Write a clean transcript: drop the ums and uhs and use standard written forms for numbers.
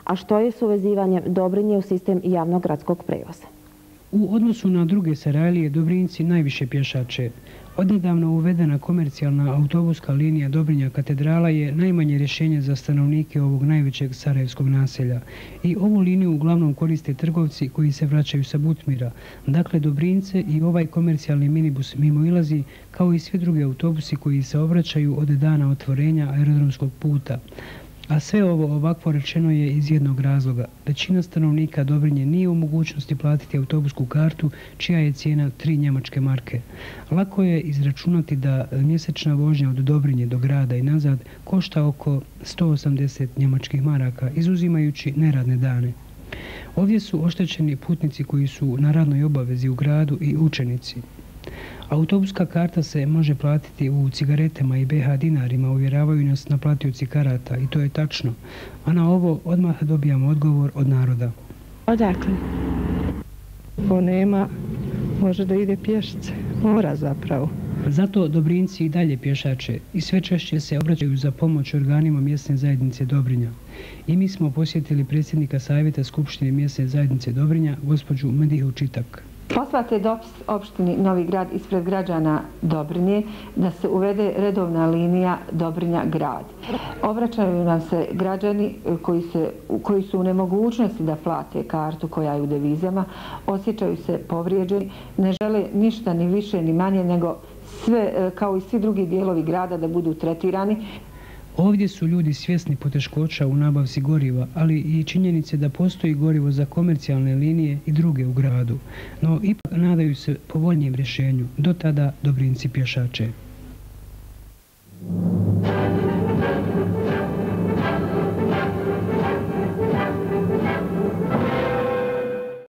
a što je s uvezivanjem Dobrinje u sistem javnog gradskog prevoza? U odnosu na druge Sarajlije, Dobrinjci najviše pješače. Odnedavno uvedena komercijalna autobuska linija Dobrinja-Katedrala je najmanje rješenje za stanovnike ovog najvećeg sarajevskog naselja. I ovu liniju uglavnom koriste trgovci koji se vraćaju sa Butmira. Dakle, Dobrinjce i ovaj komercijalni minibus mimoilazi kao i svi drugi autobusi koji se obraćaju od dana otvorenja aerodromskog puta. A sve ovo ovakvo rečeno je iz jednog razloga. Većina stanovnika Dobrinje nije u mogućnosti platiti autobusku kartu, čija je cijena 3 njemačke marke. Lako je izračunati da mjesečna vožnja od Dobrinje do grada i nazad košta oko 180 njemačkih maraka, izuzimajući neradne dane. Ovdje su oštećeni putnici koji su na radnoj obavezi u gradu i učenici. Autobuska karta se može platiti u cigaretama i BH dinarima, uvjeravaju nas naplatioci karata, i to je tačno. A na ovo odmah dobijamo odgovor od naroda. Odakle? Ko nema, može da ide pješice. Mora zapravo. Zato Dobrinjci i dalje pješače i sve češće se obraćaju za pomoć organima mjesne zajednice Dobrinja. I mi smo posjetili predsjednika Savjeta Skupštine mjesne zajednice Dobrinja, gospođu Medihu Čitak. Poslate dopis opštini Novi Grad ispred građana Dobrinje da se uvede redovna linija Dobrinja-Grad. Obraćaju nam se građani koji su u nemogućnosti da plate kartu koja je u devizama, osjećaju se povrijeđeni, ne žele ništa ni više ni manje nego sve, kao i svi drugi dijelovi grada, da budu tretirani. Ovdje su ljudi svjesni poteškoća u nabavci goriva, ali i činjenice da postoji gorivo za komercijalne linije i druge u gradu. No ipak nadaju se povoljnijem rješenju. Do tada Dobrinjci pješače.